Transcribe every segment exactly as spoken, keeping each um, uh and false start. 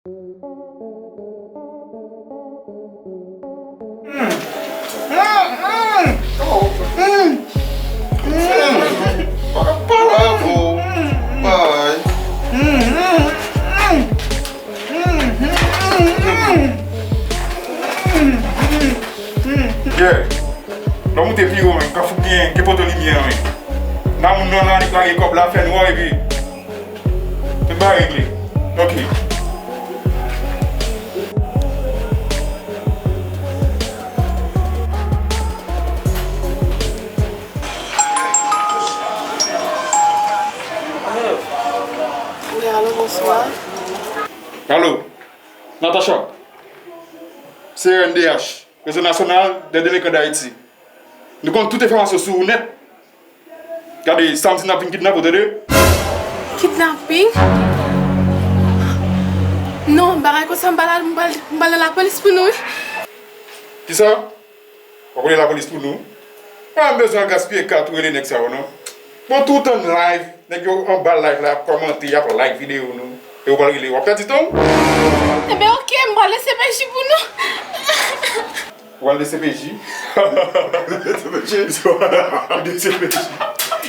Yeah. Lè w moute pi wo, men, kafou gen, gen poto limyè, men. Nan moun nan, nan, li lage kòb la, fè nwa, epi tout bagay regle. Ok. Wi, alo, bonswa. Alo, Natacha. Se R N D H, Réseau National des Délinquants d'Haïti. Nou konn tout enfòmasyon sou ou nèt. Gade, samdi n ap vin kidnape w, tande? Kidnaping? Non, bagay konsa, m pral, m pral, m pral nan lapolis pou nou, wi. Kisa? W ap rele lapolis pou nou? Pa bezwen al gaspiye kat ou rele nèg sa yo, non. Bon, tout an live, nèg yo anba live la ap kòmante, y ap like videyo nou. E ou pral rele, w ap pèdi tan w? Enben, ok, m pral rele C P J pou nou. Ou al D C P J? D C P J. D C P J.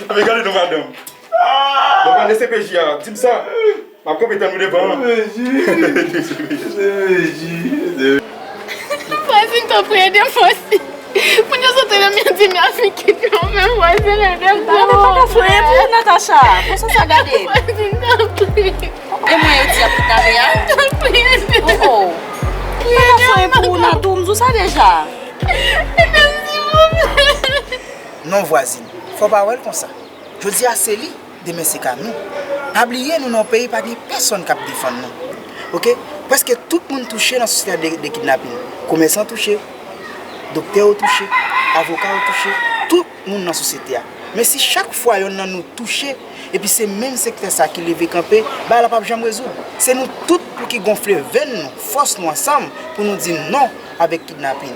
Anben gade non, madanm. Ou al D C P J a, di m sa. M ap kanpe tann ou devan an. D C P J. Vwazin, tanpri, ede m osi. Moun yo sot nan men di m, y ap vin kidnape m, vwazin, ede m. Gade, pa ka fè anyen pou ou, Natacha. Konsa sa gade. Vwazin, tanpri. E mwen yo di y ap kidnape a? Tanpri, ede m. Oh, oh. Mwen nan fè pou ou nan tou, m di w sa deja. Ede m, silvouplè. Non, vwazin, fò w pa wè l konsa. Jodi a se li, demen se ka nou. Pa bliye, nou nan yon peyi pa gen pèsonn k ap defann nou. Ok? Prèske tout moun touche nan sosyete de, de kidnaping. Komèsan touche, doktè yo touche, avoka yo touche, tout moun nan sosyete a. Men si chak fwa yonn nan nou touche, epi se menm sektè sa ki leve kanpe, bagay la p ap janm rezoud. Se nou tout pou ki gonfle venn nou, fòs nou ansanm pou nou di non avèk kidnaping.